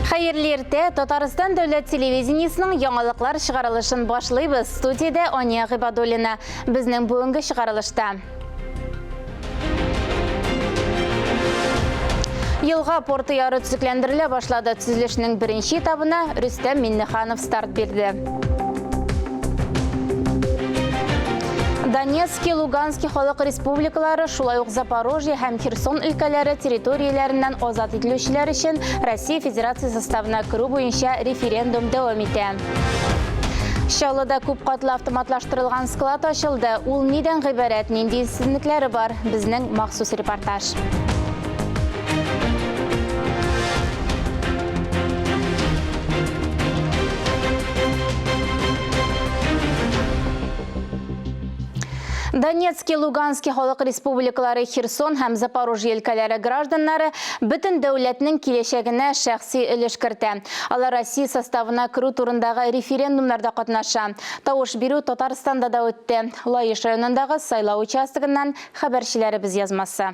Хәерле иртә! Татарстан дәүләт телевидениесының яңалыклар чыгарылышын башлыйбыз. Студиядә Ания Гыйбадуллина. Безнең бүгенге чыгарылышта. Елга порты яры төзекләндерелә башлады. Төзелешнең беренче этабына Рөстәм Миннеханов старт бирде. Донецкий, Луганский халык республикалары, шулай ук Запорожье һәм Херсон өлкәләре территорияләреннән азат ителүчеләр өчен Россия Федерация составына керү буенча референдум дәвам итә. Чаллыда күп катлы автоматлаштырылган склад ачылды. Ул нидән гыйбарәт, нинди өстенлекләре бар? Безнең махсус репортаж. Донецкий, Луганский халык республикалары, Херсон һәм Запорожье өлкәләре гражданнары бөтен дәүләтнең киләчәгенә шәхси өлеш кертә. Алар Россия составына керү турындагы референдумнарда катнаша. Тавыш бирү Татарстанда да үтте. Лаеш районындагы сайлау участогыннан хәбәрчеләребез язмасы.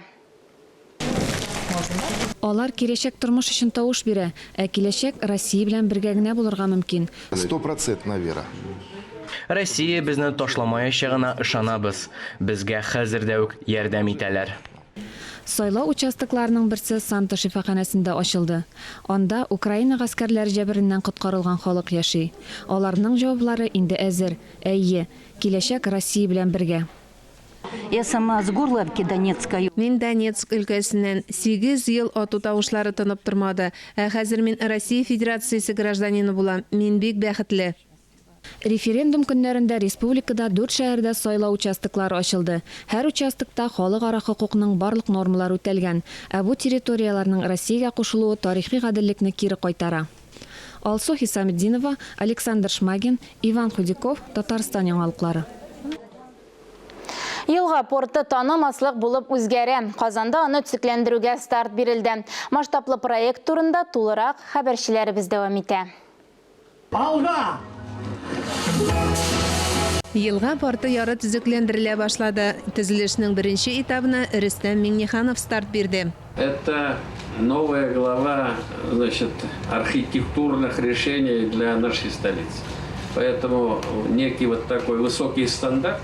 Алар киләчәк тормыш өчен тавыш бирә, ә киләчәк Россия белән бергә генә булырга мөмкин. Стопроцентная вера. Россия безне ташламаячагына ышанабыз. Безгә хәзер дә үк ярдәм итәләр. Сайлау участокларының берсе Санта шифаханәсендә ачылды. Анда Украина гаскәрләре җәбереннән коткарылган халык яши. Аларның җаваплары инде әзер, әйе, киләчәк Россия белән бергә. Я сама с Горловки Донецкой. Мин Донецк өлкәсеннән. Сигез ел ату тавышлары тынып тормады. Ә хәзер мин Россия Федерациясе гражданины булам. Мин бик бәхетле. Референдум көннәрендә республикада дүрт шәһәрдә сайлау участоклары ачылды. Һәр участокта халыкара хокукның барлык нормалары үтәлгән, ә бу территорияләрнең Россиягә кушылуы тарихи гаделлекне кире кайтара. Алсу Хисаметдинова, Александр Шмагин, Иван Худяков, Татарстан яңалыклары. Елга порты танымаслык булып үзгәрә. Казанда аны төзекләндерүгә старт бирелде. Масштаблы проект турында тулырак хәбәрчеләребез дәвам итә. Алга! Елга порты яры төзекләндерелә башлады. Төзелешнең беренче этабына Рөстәм Миңнеханов старт бирде. Это новая глава, значит, архитектурных решений для нашей столицы. Поэтому некий вот такой высокий стандарт,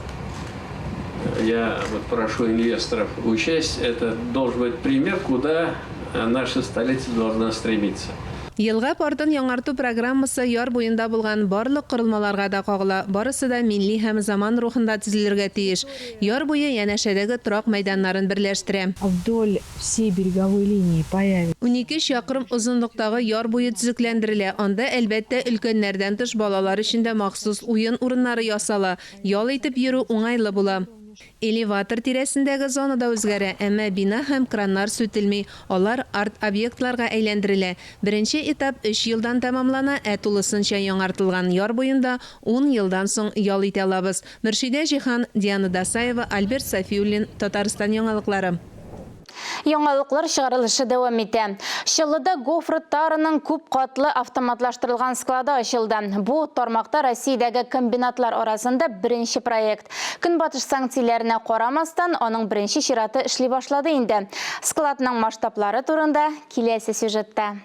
я вот прошу инвесторов учесть, это должен быть пример, куда наша столица должна стремиться. Елга портын яңарту программасы яр буенда булган барлык корылмаларга да кагыла, барысы да милли һәм заман рухында төзелергә тиеш. Яр буе янәшәдәге торак мәйданнарын берләштерә. Вдоль всей береговой линии появится. 12 чакрым озынлыктагы яр буе төзекләндерелә, анда, әлбәттә, өлкәннәрдән тыш балалар өчен дә махсус уен урыннары ясала, ял итеп йөрү уңайлы була. Элеватор тирәсендәге зона да үзгәрә, әмма бина һәм краннар сүтелми, алар арт-объектларга әйләндерелә. Беренче этап өч елдан тәмамлана, ә тулысынча яңартылган яр буенда ун елдан соң ял итә алабыз. Мөршидә Җиһан, Диана Дасаева, Альберт Сафиуллин, Татарстан яңалыклары. Яңалыклар чыгарылышы дәвам итә. Чаллыда Гофра Тараның күп катлы автоматлаштырылган склады ачылды. Бу тармакта Россиядәге комбинатлар арасында беренче проект. Көнбатыш санкцияләренә карамастан, аның беренче чираты эшли башлады инде. Складның масштаблары турында киләсе сюжетта.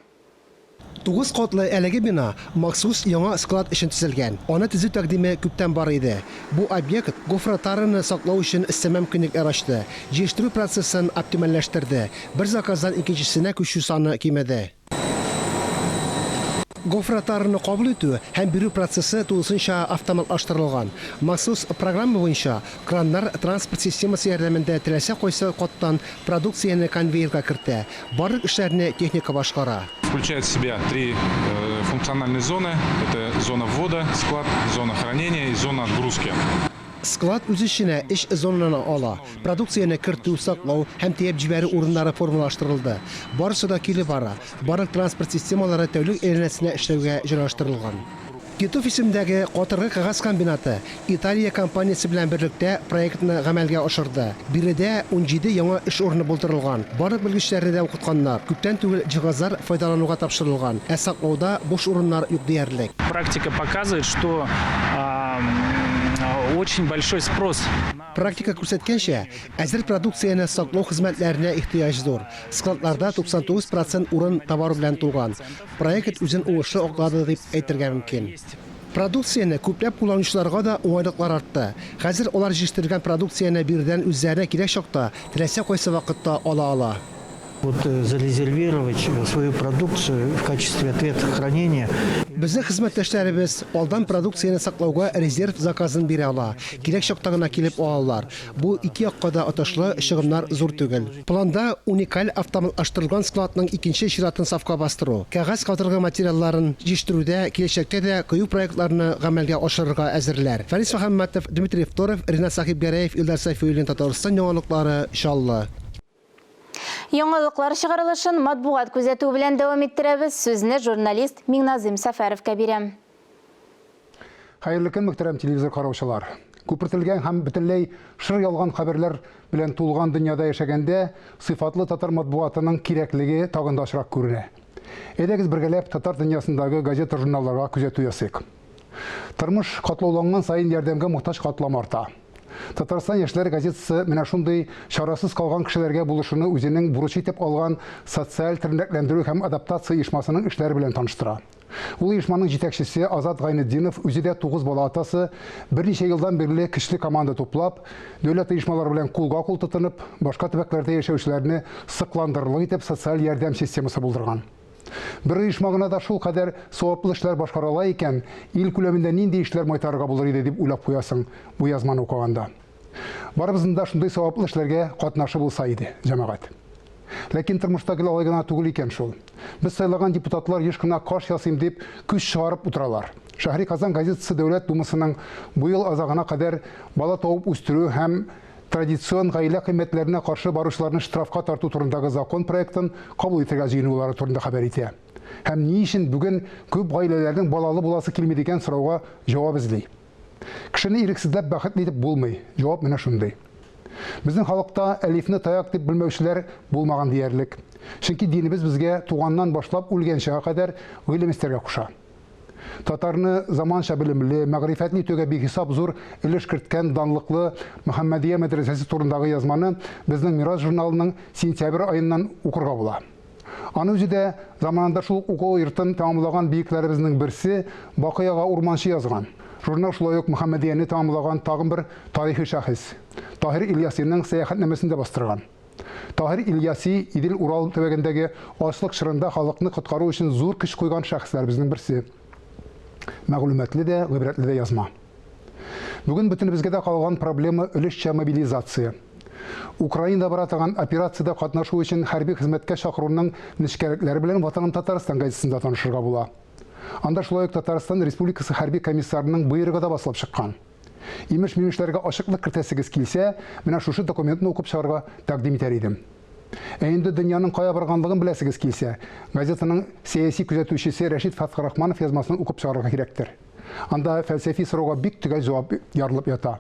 Тугыз катлы әлеге бина махсус яңа склад өчен төзелгән. Аны төзү тәкъдиме күптән бар иде. Бу объект гофротараны саклау өчен өстәмә мөмкинлекләр ачты, җыештыру процессын оптимальләштерде, бер заказдан икенчесенә күчү саны кимеде. Гофротараны кабул итү һәм бирү процессы тулысынча автоматлаштырылган. Махсус программа буенча краннар транспорт системасы ярдәмендә теләсә кайсы каттан продукцияне конвейерга кертә. Барлык эшләрне техника башкара. Включает в себя три функциональные зоны. Это зона ввода, склад, зона хранения и зона отгрузки. Склад үз эченә өч зонаны ала. Продукцияне кертү, саклау һәм төяп җибәрү урыннары формалаштырылды. Барысы да көйле бара. Барлык транспорт системалары тәүлек әйләнәсенә эшләүгә җайлаштырылган. Титов исемендәге катыргы кәгазь комбинаты Италия компаниясе белән берлектә проектны гамәлгә ашырды. Биредә 17 яңа эш урыны булдырылган, барлык белгечләрне дә укытканнар, күптән түгел җиһазлар файдалануга тапшырылган, ә саклауда буш урыннар юк диярлек. Практика показывает, что очень большой спрос. Практика күрсәткәнчә, әзер продукцияне саклау хезмәтләренә ихтыяҗ зур. Складларда 99 процент урын товар белән тулган. Проект үзен уңышлы аклады дип әйтергә мөмкин. Продукцияне күпләп кулланучыларга да уңайлыклар артты. Хәзер алар җитештерелгән продукцияне биредән үзләренә кирәк чакта, теләсә кайсы вакытта ала ала. Вот зарезервировать свою продукцию в качестве ответа хранения. Безнең хезмәттәшләребез алдан продукцияне саклауга резерв заказын бирә ала. Кирәк чакта гына килеп алалар. Бу ике якка да отышлы, чыгымнар зур түгел. Планда, уникаль автоматлаштырылган складның икенче чиратын сафка бастыру. Кәгазь катыргы материалларын җитештерүдә киләчәктә дә кыю проектларны гамәлгә ашырырга әзерләр. Фәнис Мөхәммәтов, Дмитрий Второв, Ринат Сәхибгәрәев, Илдар Сәйфуллин, Татарстан яңалыклары, Чаллы. Яңалыклар чыгарылышын матбугат күзәтүе белән дәвам иттерәбез. Сүзне журналист Миңназыйм Сәфәровка бирәм. Хәерле көн, мөхтәрәм телевизор караучылар. Күпертелгән һәм бөтенләй шыр ялган хәбәрләр белән тулган дөньяда яшәгәндә, сыйфатлы татар матбугатының кирәклеге тагын да ачыграк күренә. Әйдәгез бергәләп татар дөньясындагы газета-журналларга күзәтү ясыйк. Тормыш катлауланган саен ярдәмгә мохтаҗ катлам арта. Татарстан яшьләре газетасы менә шундый чарасыз калган кешеләргә булышуны үзенең бурычы итеп алган социаль тернәкләндерү һәм адаптация оешмасының эшләре белән таныштыра. Ул оешманың җитәкчесе Азат Гайнетдинов үзе дә тугыз бала атасы, берничә елдан бирле көчле команда туплап, дәүләт оешмалары белән кулга-кул тотынып, башка төбәкләрдә яшәүчеләрне сыкландырырлык итеп социаль ярдәм системасы булдырган. Бер оешма гына да шулкадәр саваплы эшләр башкара ала икән, ил күләмендә нинди эшләр майтарырга булыр иде дип уйлап куясың бу язманы укыганда. Барыбызның да шундый саваплы эшләргә катнашы булса иде, җәмәгать. Ләкин тормышта гел алай гына түгел икән шул. Без сайлаган депутатлар еш кына каш ясыйм дип күз чыгарып утыралар. Шәһри Казан газетасы Дәүләт Думасының бу ел азагына кадәр бала табып үстерү һәм традицион гаилә кыйммәтләренә каршы баручыларны штрафка тарту турындагы закон проектын кабул итәргә җыенулары турында хәбәр итә. Һәм ни өчен бүген күп гаиләләрнең балалы буласы килми дигән сорауга җавап эзли. Кешене ирексезләп бәхетле итеп булмый, җавап менә шундый. Безнең халыкта әлифне таяк дип белмәүчеләр булмаган диярлек. Чөнки динебез безгә туганнан башлап үлгәнчегә кадәр гыйлем эстәргә куша. Татарны заманча белемле, мәгърифәтле итүгә бихисап зур өлеш керткән данлыклы Мөхәммәдия мәдрәсәсе турындагы язманы безнең Мирас журналының сентябрь аеннан укырга була. Аны үзе дә заманында шул ук уку йортын тәмамлаган бөекләребезнең берсе Бакый ага Урманчы язган. Журнал шулай ук Мөхәммәдияне тәмамлаган тагын бер тарихи шәхес, Таһир Ильясиның сәяхәтнамәсен дә бастырган. Таһир Ильяси Идел-Урал төбәгендәге ачлык чорында халыкны коткару өчен зур көч куйган шәхесләребезнең берсе. Мәгълүматлы да, гыйбрәтле дә язма. Бүген бөтенебезгә дә калган проблема өлешчә мобилизация. Украинада бара торган операциядә катнашу өчен хәрби хезмәткә чакыруның нечкәлекләре белән Ватаным Татарстан газетасында танышырга була. Анда шулай ук Татарстан Республикасы хәрби комиссарының боерыгы да басылып чыккан. Имеш-мимешләргә ачыклык кертәсегез килсә, менә шушы документны укып чыгарга тәкъдим итәр идем. Ә инде дөньяның кая барганлыгын беләсегез килсә, газетаның сәяси күзәтүчесе Рәшит Фәтхрахманов язмасын укып чыгарга кирәктер. Анда фәлсәфи сорауга бик төгәл җавап ярылып ята.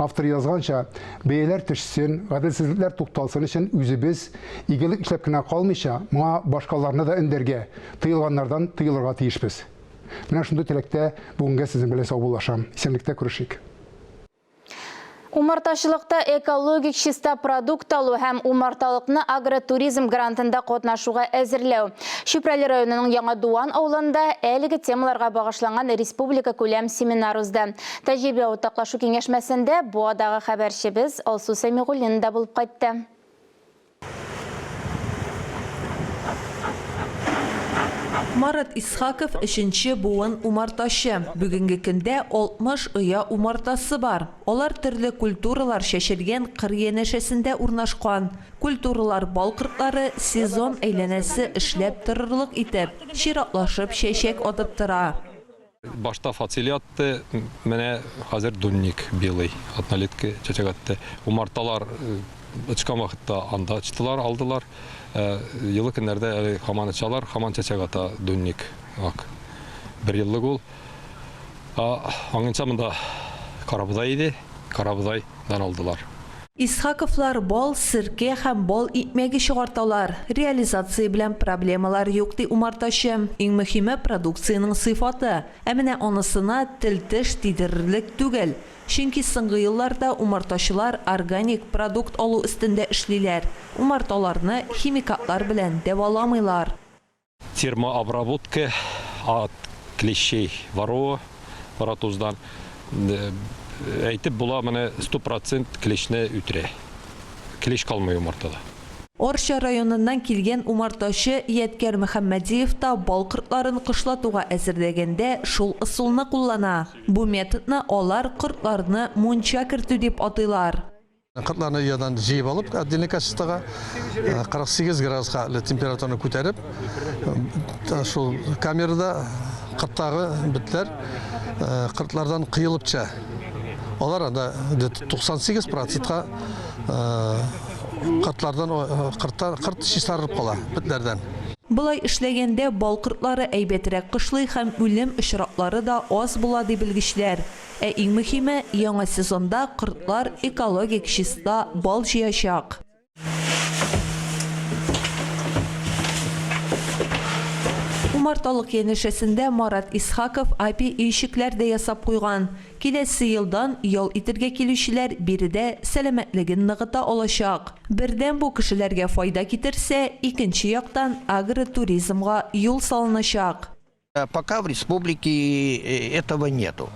Автор язганча, бәяләр төшсен, гаделсезлекләр тукталсын өчен үзебез игелек эшләп кенә калмыйча, моңа башкаларны да өндәргә, тыелганнардан тыелырга тиешбез. Менә шундый теләктә бүгенгә сезнең белән саубуллашам. Исәнлектә күрешик. Умартачылыкта экологик чиста продукт алу һәм умарталыкны агротуризм грантында катнашуга әзерләү. Чүпрәле районының Яңа Дуан авылында әлеге темаларга багышланган республика күләм семинар узды. Тәҗрибә уртаклашу киңәшмәсендә Буадагы хәбәрчебез Алсу Сәмигуллина да булып кайтты. Марат Исхаков, өченче буын умартачы. Бүгенге көндә 60 оя умартасы бар. Алар төрле культуралар чәчелгән кыр янәшәсендә урнашкан. Культуралар бал кортлары сезон әйләнәсе эшләп торырлык итеп, чиратлашып чәчәк атып тора. Башта фацелия атты, менә хәзер дунник белый, однолетка чәчәк атты. Умарталар очкан вакытта анда очтылар, алдылар. Елы көннәрдә әле һаман очалар, һаман чәчәк ата дунник ак. Бер еллык ул. Аңынча монда карабодай иде, карабодайдан алдылар. Исхаковлар бал, серкә һәм бал икмәге чыгарталар. Реализация белән проблемалар юк, ди умартачы. Иң мөһиме, продукциянең сыйфаты. Ә менә анысына тел-теш тидерерлек түгел. Чөнки соңгы елларда умартачылар органик продукт алу өстендә эшлиләр, умарталарны химикатлар белән дәваламыйлар. Термообработка от клещей варроа, варротоздан, әйтеп була, менә 100 процент клещне үтерә. Клещ калмый умартада. Арча районыннан килгән умартачы Ядкәр Мөхәммәдиев та бал кортларын кышлатуга әзерләгәндә шул ысулны куллана. Бу методны алар кортларны мунча кертү дип атыйлар. Кортларны оядан җыеп алып, отдельный кассетага 48 градуска температураны күтәреп, шул камерада корттагы бетләр кортлардан коелып төшә. Алар анда 98 процентка кортлардан корттар корт чистарып кала бетләрдән. Болай эшләгәндә бал кортлары әйбәтрәк кышлый һәм үлем очраклары да аз була, ди белгечләр. Ә иң мөһиме, яңа сезонда кортлар экологик чиста бал җыячак. Умарталык янәшәсендә Марат Исхаков апи өйчекләр дә ясап куйган. Киләсе елдан ял итәргә килүчеләр биредә сәламәтлеген ныгыта алачак. Бердән бу кешеләргә файда китерсә, икенче яктан агротуризмга юл салыначак. Пока в республике этого нету.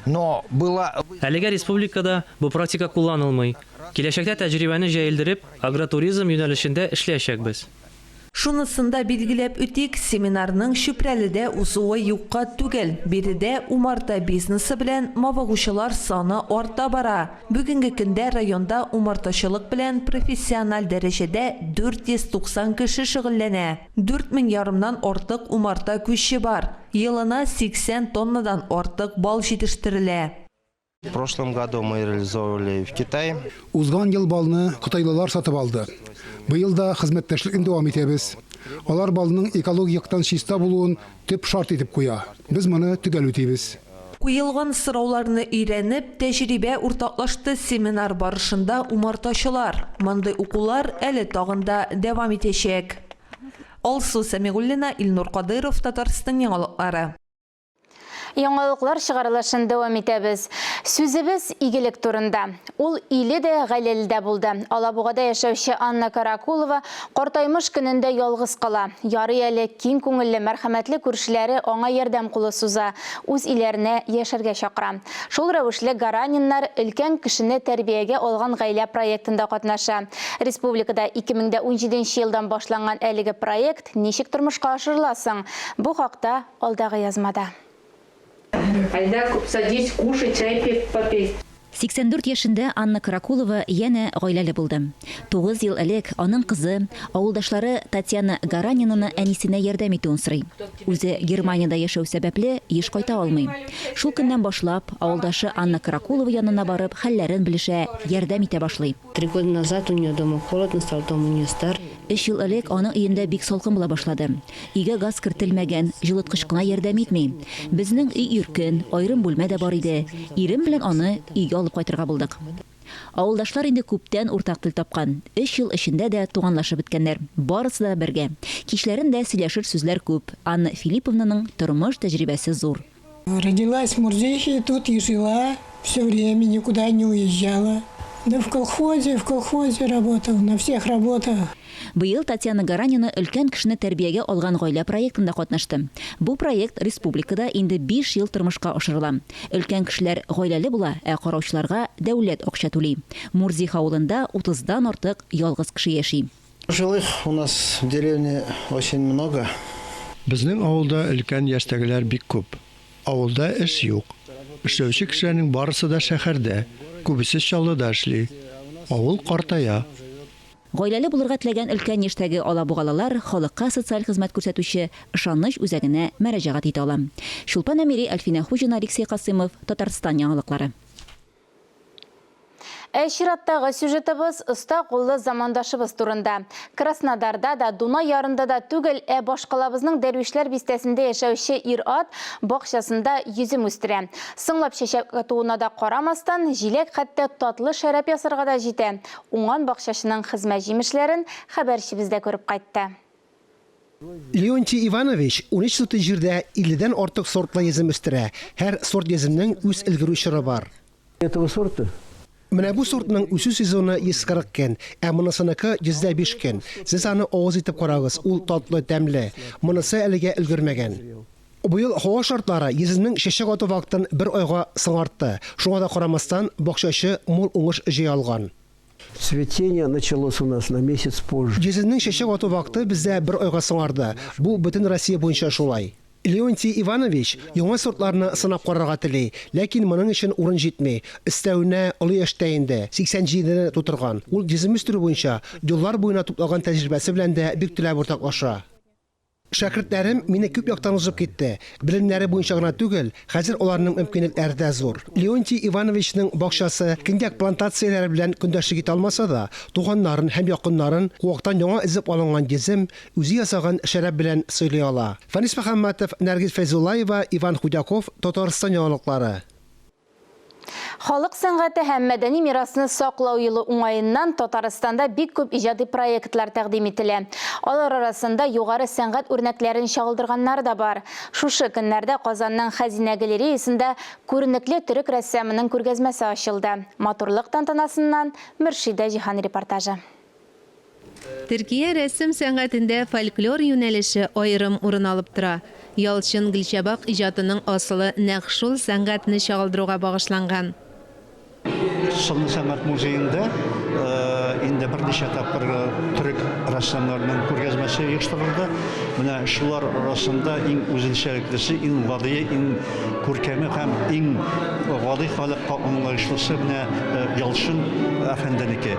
Но была Әлегә республикада бу практика кулланылмый. Киләчәктә тәҗрибәне җәелдереп, агротуризм юнәлешендә эшләячәкбез. Шунысын да билгеләп үтик, семинарның Чүпрәледә узуы юкка түгел. Биредә умарта бизнесы белән мавыгучылар саны арта бара. Бүгенге көндә районда умартачылык белән профессиональ дәрәҗәдә 490 кеше шөгыльләнә. 4 мең ярымнан артык умарта күче бар. Елына 80 тоннадан артык бал җитештерелә. В прошлом году мы реализовывали в Китае. Узган ел балны кытайлылар сатып алды. Быел да хезмәттәшлекне дәвам итәбез. Алар балның экологик яктан чиста булуын төп шарт итеп куя. Без моны төгәл үтибез. Куелган сорауларны өйрәнеп, тәҗрибә уртаклашты семинар барышында умартачылар. Мондый укулар әле тагын да дәвам итәчәк. Алсу Сәмигуллина, Илнур Кадыров, Татарстан яңалыклары. Яңалыклар чыгарылышын дәвам итәбез. Сүзебез игелек турында. Ул иле дә, гаиләле дә булды. Алабугада яшәүче Анна Каракулова картаймыш көнендә ялгыз кала. Ярый әле киң күңелле, мәрхәмәтле күршеләре аңа ярдәм кулы суза, үз өйләренә яшәргә чакыра. Шул рәвешле Гараниннар өлкән кешене тәрбиягә алган гаилә проектында катнаша. Республикада 2017 елдан башланган әлеге проект ничек тормышка ашырыла соң? Бу хакта алдагы язмада. Айда, садись, кушай, чай попей. 84 яшендә Анна Каракулова янә гаиләле булды. 9 ел элек аның кызы, авылдашлары Татьяна Гаранинаны әнисенә ярдәм итүен сорый. Үзе Германиядә яшәү сәбәпле еш кайта алмый. Шул көннән башлап авылдашы Анна Каракулова янына барып хәлләрен белешә, ярдәм итә башлый. 3 года назад у нее дома холодно стало, дом у нее старый. 3 ел элек аның өендә бик салкын була башлады. Өйгә газ кертелмәгән, җылыткыч кына ярдәм итми. Безнең өй иркен, аерым бүлмә дә бар иде. Ирем белән аны өйгә алып кайтырга булдык. Авылдашлар инде күптән уртак тел тапкан. 3 ел эчендә дә туганлашып беткәннәр. Барысы да бергә. Кичләрен дә сөйләшер сүзләр күп. Анна Филипповнаның тормыш тәҗрибәсе зур. Родилась в Мурзихе, тут и жила все время, никуда не уезжала. Да в колхозе работала, на всех работах. Быел Татьяна Гаранина өлкән кешене тәрбиягә алган гаилә проектында катнашты. Бу проект республикада инде 5 ел тормышка ашырыла. Өлкән кешеләр гаиләле була, ә караучыларга дәүләт акча түли. Мурзиха авылында 30дан артык ялгыз кеше яши. Пожилых у нас в деревне очень много. Безнең авылда өлкән яшьтәгеләр бик күп. Авылда эш юк. Эшләүче кешеләрнең барысы да шәһәрдә, күбесе Чаллыда эшли. Авыл картая. Гаиләле булырга теләгән өлкән яшьтәге алабугалылар халыкка социаль хезмәт күрсәтүче Ышаныч үзәгенә мөрәҗәгать итә ала. Чулпан Әмири, Әлфинә Хуҗина, Алексей Касымов, Татарстан яңалыклары. Ә чираттагы сюжетыбыз оста куллы замандашыбыз турында. Краснодарда да, Дунай ярында да түгел, ә башкалабызның Дәрвишләр бистәсендә яшәүче ир-ат бакчасында йөзем үстерә. Соңлап чәчәк атуына да карамастан, җиләк хәтта татлы шәраб ясарга да җитә. Уңган бакчачының хезмәт җимешләрен хәбәрчебез дә күреп кайтты. Леонтий Иванович 13 сотый җирдә 50дән артык сортлы йөзем үстерә. Һәр сорт йөземнең үз өлгерү чоры бар. Этого сорта Менә бу сортның үсү сезоны 140 көн, ә монысыныкы 105 көн. Сез аны авыз итеп карагыз, ул татлы, тәмле. Монысы әлегә өлгермәгән. Быел һава шартлары йөземнең чәчәк ату вакытын бер айга соңартты. Шуңа да карамастан, бакчачы мул уңыш җыя алган. Цветение началось у нас на месяц позже. Йөземнең чәчәк ату вакыты бездә бер айга соңарды. Бу бөтен Россия буенча шулай. Леонтий Иванович яңа сортларны сынап карарга тели, ләкин моның өчен урын җитми. Өстәвенә, олы яшьтә инде, 87 не тутырган. Ул йөзем үстерү буенча еллар буена туплаган тәҗрибәсе белән дә бик теләп уртаклаша. Шәкертләрем мине күп яктан узып китте. Белемнәре буенча гына түгел, хәзер аларның мөмкинлекләре дә зур. Леонтий Ивановичның бакчасы көньяк плантацияләре белән көндәшлек итә алмаса да, туганнарын һәм якыннарын куактан яңа өзеп алынган йөзем, үзе ясаган шәраб белән сыйлый ала. Фәнис Мөхәммәтов, Нәргиз Фәйзуллаева, Иван Худяков, Татарстан яңалыклары. Халык сәнгате һәм мәдәни мирасны саклау елы уңаеннан Татарстанда бик күп иҗади проектлар тәкъдим ителә. Алар арасында югары сәнгать үрнәкләрен чагылдырганнары да бар. Шушы көннәрдә Казанның Хәзинә галереясында күренекле төрек рәссамының күргәзмәсе ачылды. Матурлык тантанасыннан Мөршидә Җиһан репортажы. Төркия рәсем сәнгатендә фольклор юнәлеше аерым урын алып тора. Ялчын Гөлчабак иҗатының асылы нәкъ шул сәнгатьне чагылдыруга багышланган. Сынлы сәнгать музеенда инде берничә тапкыр төрек рәссамнарының күргәзмәсе оештырылды. Менә шулар арасында иң үзенчәлеклесе, иң гадие, иң күркәме һәм иң гади халыкка аңлаешлысы менә Ялчын әфәнденеке.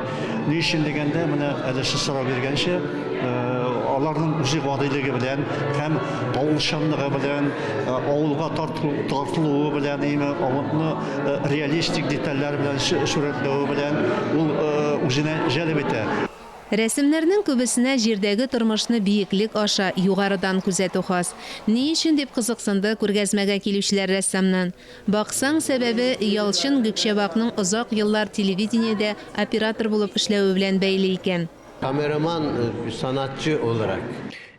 Ни өчен дигәндә, менә әле сез сорау биргәнчә, аларның үзе гадилеге белән һәм авылчанлыгы белән, авылга тартылуы белән, име, авылны реалистик детальләр белән сурәтләве белән ул үзенә җәлеп итә. Рәсемнәрнең күбесенә җирдәге тормышны биеклек аша, югарыдан күзәтү хас. Ни өчен дип кызыксынды күргәзмәгә килүчеләр рәссамнан. Баксаң, сәбәбе Ялчын Гөкчәбакның озак еллар телевидениедә оператор булып эшләве белән бәйле икән. Камераман санатчы olarak.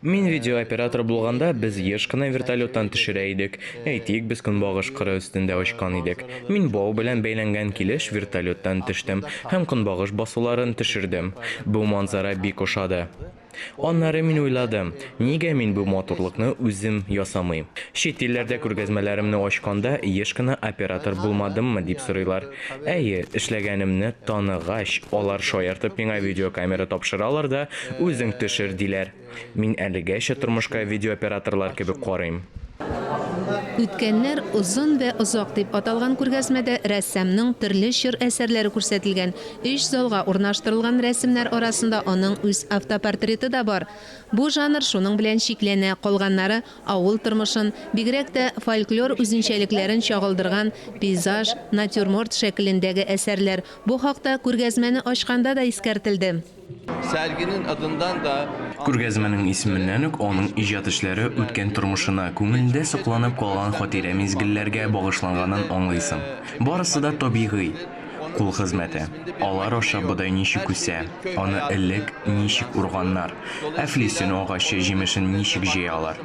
Мин видеооператор булганда, без еш кына вертолеттан төшерә идек. Әйтик, без көнбагыш кыры өстендә очкан идек. Мин бау белән бәйләнгән килеш вертолеттан төштем һәм көнбагыш басуларын төшердем. Бу манзара бик ошады. Аннары мин уйладым, нигә мин бу матурлыкны үзем ясамыйм? Чит илләрдә күргәзмәләремне ачканда, еш кына оператор булмадыммы дип сорыйлар. Әйе, эшләгәнемне таныгач, алар шаяртып миңа видеокамера тапшыралар да, үзең төшер, диләр. Мин әлегәчә тормышка видеооператорлар кебек карыйм. Үткәннәр озын вә озак дип аталган күргәзмәдә рәссамның төрле чор әсәрләре күрсәтелгән. Өч залга урнаштырылган рәсемнәр арасында аның үз автопортреты да бар. Бу жанр шуның белән чикләнә, калганнары авыл тормышын, бигрәк тә фольклор үзенчәлекләрен чагылдырган пейзаж, натюрморт шәкелендәге әсәрләр. Бу хакта күргәзмәне ачканда да искәртелде. Serginin adından da Күргәзмәнең исеменнән үк аның иҗат эшләре үткән тормышына, күңелендә сакланып калган хатирә-мизгелләргә багышланганын аңлыйсың. Барысы да табигый, кул хезмәте. Алар аша бодай ничек үсә, аны элек ничек урганнар, әфлисун агачы җимешен ничек җыялар.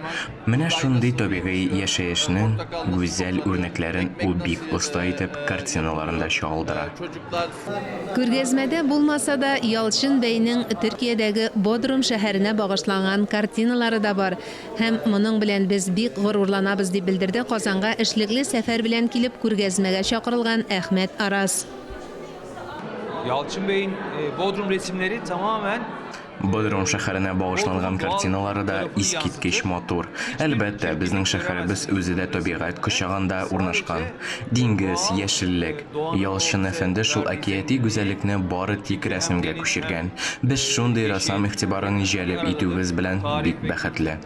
Менә шундый табигый яшәешнең гүзәл үрнәкләрен ул бик оста итеп картиналарында чагылдыра. Күргәзмәдә булмаса да, Ялчын бәйнең Төркиядәге Бодрум шәһәренә багышланган картиналары да бар. Һәм моның белән без бик горурланабыз, дип белдерде Казанга эшлекле сәфәр белән килеп күргәзмәгә чакырылган Әхмәт Арас. Yalçın Bey'in Bodrum resimleri tamamen Бодрум шәһәренә багышланган картиналары да искиткеч матур. Әлбәттә, безнең шәһәребез үзе дә табигать кочагында урнашкан. Диңгез, яшеллек. Ялчын әфәнде шул әкияти гүзәллекне бары тик рәсемгә күчергән. Без шундый рәссам игътибарын җәлеп итүебез белән бик бәхетле.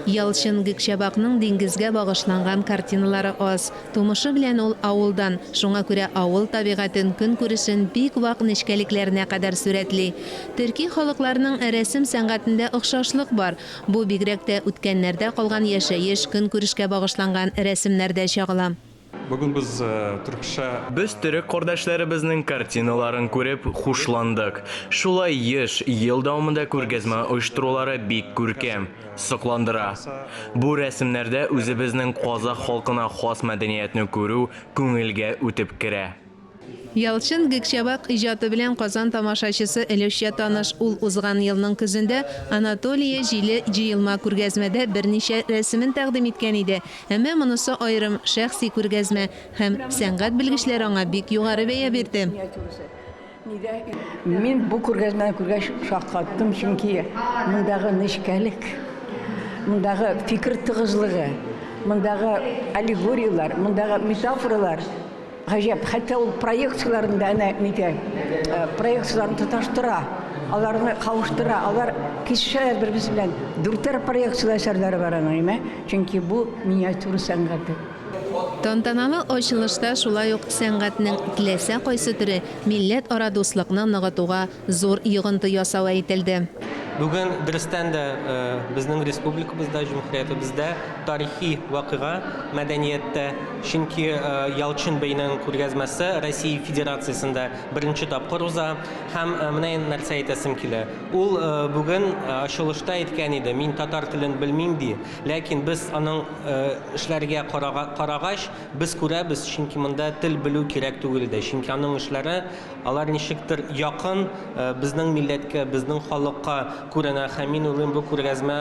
Ялчын Гөкчәбакның диңгезгә багышланган картиналары аз. Тумышы белән ул авылдан, шуңа күрә авыл табигатен, көнкүрешен бик вак нечкәлекләренә кадәр сурәтли. Төрки халыкларның рәсем сәнгатендә охшашлык бар. Бу бигрәк тә үткәннәрдә калган яшәеш, көнкүрешкә багышланган рәсемнәрдә чагыла. Бүген без төркчә. Без төрек кардәшләребезнең картиналарын күреп, хушландык. Шулай еш, ел дәвамында күргәзмә оештырулары бик күркәм, сокландыра. Бу рәсемнәрдә үзебезнең казах халкына хас мәдәниятне күрү күңелгә үтеп керә. Ялчын Гекчабак иҗаты белән Казан тамашачысы өлешчә таныш. Ул узган елның көзендә Анатолия җиле җыелма күргәзмәдә берничә рәсемен тәкъдим иткән иде. Әмма монысы аерым, шәхси күргәзмә. Һәм сәнгать белгечләре аңа бик югары бәя бирде. Мин бу күргәзмәне күргәч шаккаттым, чөнки мондагы нечкәлек, мондагы фикер тыгызлыгы, мондагы аллегорияләр, мондагы метафоралар Гаҗәп, хәтта ул проекцияләрен дә әнә нитә, проекцияләрен тоташтыра, аларны кавыштыра, алар кисешәләр бер-берсе белән. Дүртәр проекцияле әсәрләре бар аның, әйме? Чөнки бу миниатюра сәнгате. Тантаналы ачылышта шулай ук сәнгатьнең теләсә кайсы төре милләтара дуслыкны ныгытуга зур йогынты ясавы әйтелде. Бүген, дөрестән дә, безнең республикабызда, җөмһүриятебездә тарихи вакыйга мәдәнияттә, чөнки Ялчын бәйнең күргәзмәсе Россия Федерациясендә беренче тапкыр уза. Һәм менә инде нәрсә әйтәсем килә. Ул бүген ачылышта әйткән иде, мин татар телен белмим, ди. Ләкин без аның эшләргә карагач, без күрәбез, чөнки монда тел белү кирәк түгел иде. Чөнки аның эшләре Алар ничектер якын безнең милләткә, безнең халыкка күренә һәм мин уйлыйм, бу күргәзмә,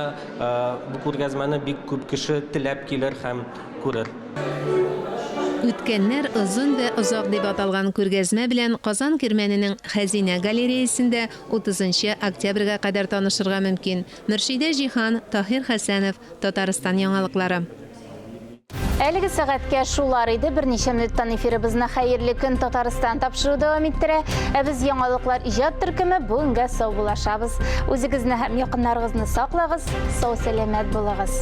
бу күргәзмәне бик күп кеше теләп килер һәм күрер. Үткәннәр озын вә озак дип аталган күргәзмә белән Казан Кирмәненең Хәзинә галереясендә утызынчы октябрьгә кадәр танышырга мөмкин. Мөршидә Җиһан, Таһир Хәсәнов, Татарстан яңалыклары. Әлеге сәгатькә шулар иде. Берничә минуттан эфирыбызны Хәерле көн Татарстан тапшыру дәвам иттерә. Ә без яңалыклар иҗат төркеме бүгенгә саубуллашабыз. Үзегезне һәм якыннарыгызны саклагыз, сау-сәламәт булыгыз.